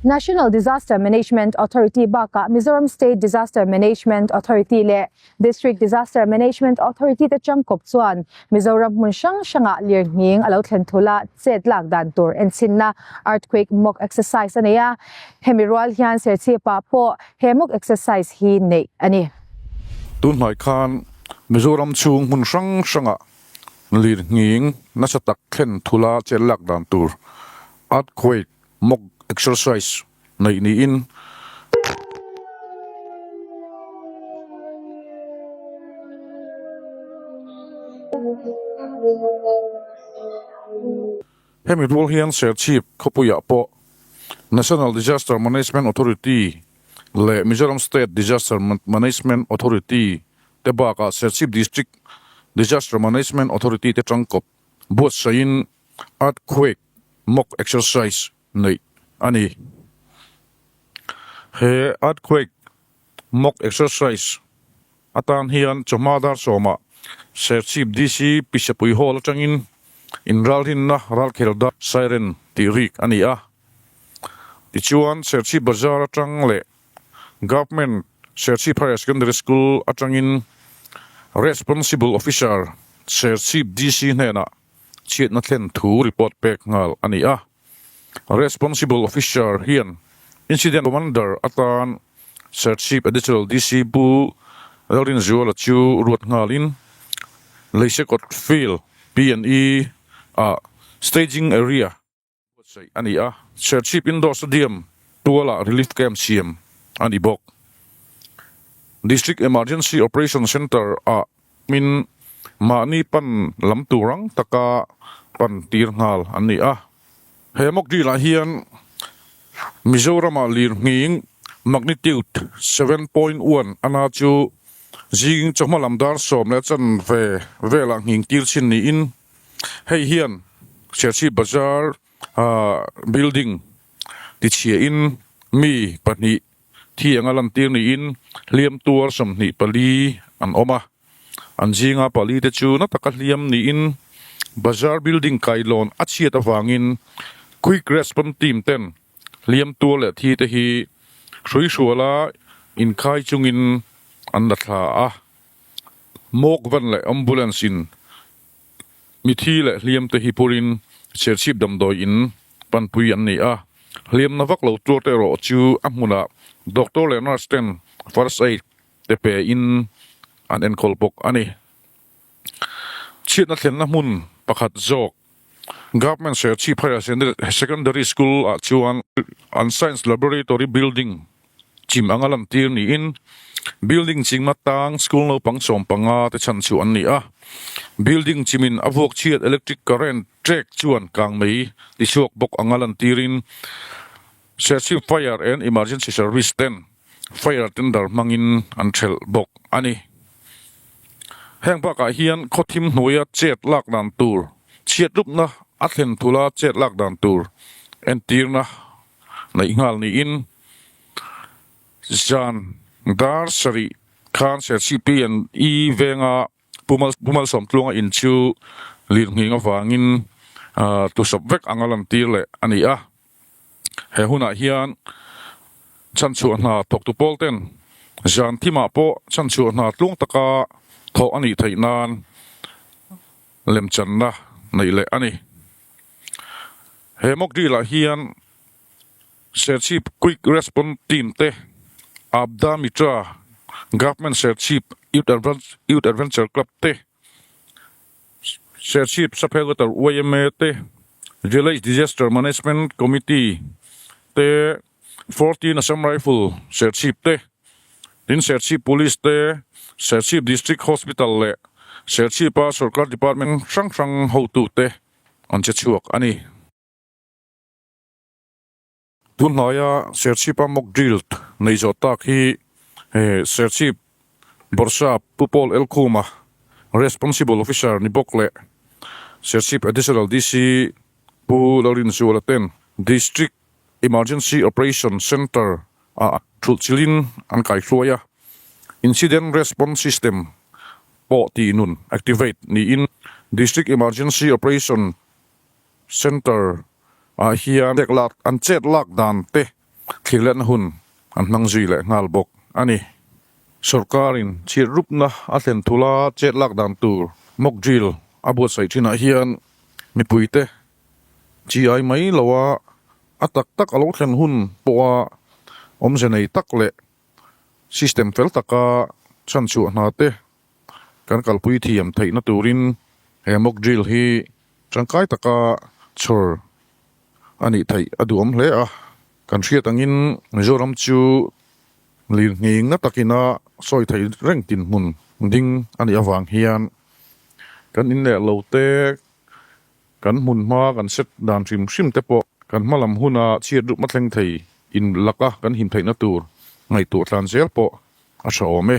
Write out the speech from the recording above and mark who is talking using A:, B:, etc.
A: National Disaster Management Authority bakah Mizoram State Disaster Management Authority leh District Disaster Management Authority te changkawp chuan Mizoram hmun hrang hrangah lirnghing a lo thlen thul a, chet lak dan tur enchinna Earthquake Mock Exercise a nei a. Hemi rual hian Serchhip-ah pawh he mock exercise hi neih a ni.
B: Tunhnai khan Mizoram chhung hmun hrang hrangah lirnghing nasa tak thlen thula chet lak dan tur Earthquake Mock exercise neih niin hemi rual hian Serchhip khawpuiah pawh National Disaster Management Authority leh Mizoram State Disaster Management Authority te bakah Serchhip District Disaster Management Authority te tangkawp buatsaihin Earthquake mock exercise neih a ni. He earthquake mock exercise atan hian chawhma dar sawmah Serchhip DC Pisapui Hall atangin inralrinna ralkhel dar siren tih rik a ni a. Tichuan Serchhip Bazar atang leh Government Serchhip Higher Secondary School atangin Responsible Officer Serchhip DC hnenah chhiatna thlen thu report pek nghal a ni a. Responsible Officer hian Incident Commander atan Serchhip Additional DC Pu Lalrinzuala chu ruat nghalin Leisekawt Field P&E ah Staging Area buatsaih a ni a. Serchhip Indoor Stadium tualah Relief Camp siam a ni bawk. District Emergency Operation Centre ah min mahni pan lam tur ang taka pan tir nghal an ni a. He mock drill ah hian Mizoram-ah lirnghing magnitude 7.1 ana chu zing chawhma lam dar 10:15 velah nghing tir chhin niin hei hian Serchhip Bazar building tichhiahin mi pahnih Thi anga lantir niin hliam tuar 24 an awm a, an zinga pali te chu na taka hliam niin Bazar building kailawn a chhiat avangin Quick Response Team ten hliam tuar leh thi te hi hruihruala inkhai chungin an la thla a, Mawk van leh Ambulance in Mithi leh hliam te hi purin Serchhip damdawi in panpui an ni a, hliamna vak lo tuar te erawh chu a hmunah doctor leh nurse ten first aid te pe in an enkawl bawk a ni. Chhiatna thlenna hmun pakhat zawk Government Serchhip Higher Secondary School ah chuan an Science Laboratory building chim anga lantir niin building chingma tang school naupang 15 te chhan chu an ni a. Building chimin a vuak chhiat electric current trek chuan kang mai tichhuak bawk anga lantirin Serchhip Fire and Emergency Service ten fire tender hmangin an thelh bawk a ni. Heng bakah hian khawthim hnuaia chet lak dan tur, chhiat rupna a thlen thula chet lak dan tur entirna neih nghal niin zan dar sarih khan Serchhip P&E venga Pu Malsawmtluanga in chu lirnghing avangin tusawp vek anga lantir leh a ni a. He hunah hian chhanchhuah hna thawktu pawl ten zan thimah pawh chhanchhuah hna tluang taka thawh a nih theih nan lemchanna neih leh a ni. He mock drill ah hian Serchhip Quick Response Team te, Aapda Mitra, Government Serchhip Youth Adventure Club te, Serchhip Saphelgatar yma te, Village Disaster Management Committee te, 14 Assam Rifle Serchhip te, tin Serchhip Police te, Serchhip District Hospital leh Serchhip-a sorkar department hrang hrang hotute an che chhuak a ni. Tunhnaia Serchhip-a mock drill nei zawh tak hi Serchhip Bawrhsap Pu Paul Elkhuma, Responsible Officer ni bawk leh Serchhip Additional DC Pu Lalrinzuala ten District Emergency Operation Centre ah thulh chilhin an kaihruai a, Incident Response System pawh tih nun, activate, niin District Emergency Operation Centre ah hian an chet lak dan te. Thirletna hun an hmang zui leh nghal bawk a ni. Sorkarin chhiatrupna a thlen thula chet lak dan tur mock drill a buatsaih thinah hian mipuite chi ai mai loa a tak tak a lo thlen hun pawha awmze nei tak leh system fel taka chhanchhuah hna te kan kalpui thiam theihna turin he mock drill hi tangkai taka chhawr a nih theih a duhawm hle a. Kan hriat angin Mizoram chu lirnghing na takina sawi thei reng dinhmun ding a nih avang hian kan in leh lo te, kan hmun hma kan set dan hrim hrim te pawh kan hma lam huna chhiat rup mathleng thei in laka kan him theihna tur ngaihtuah tlan zel pawh a tha awm e.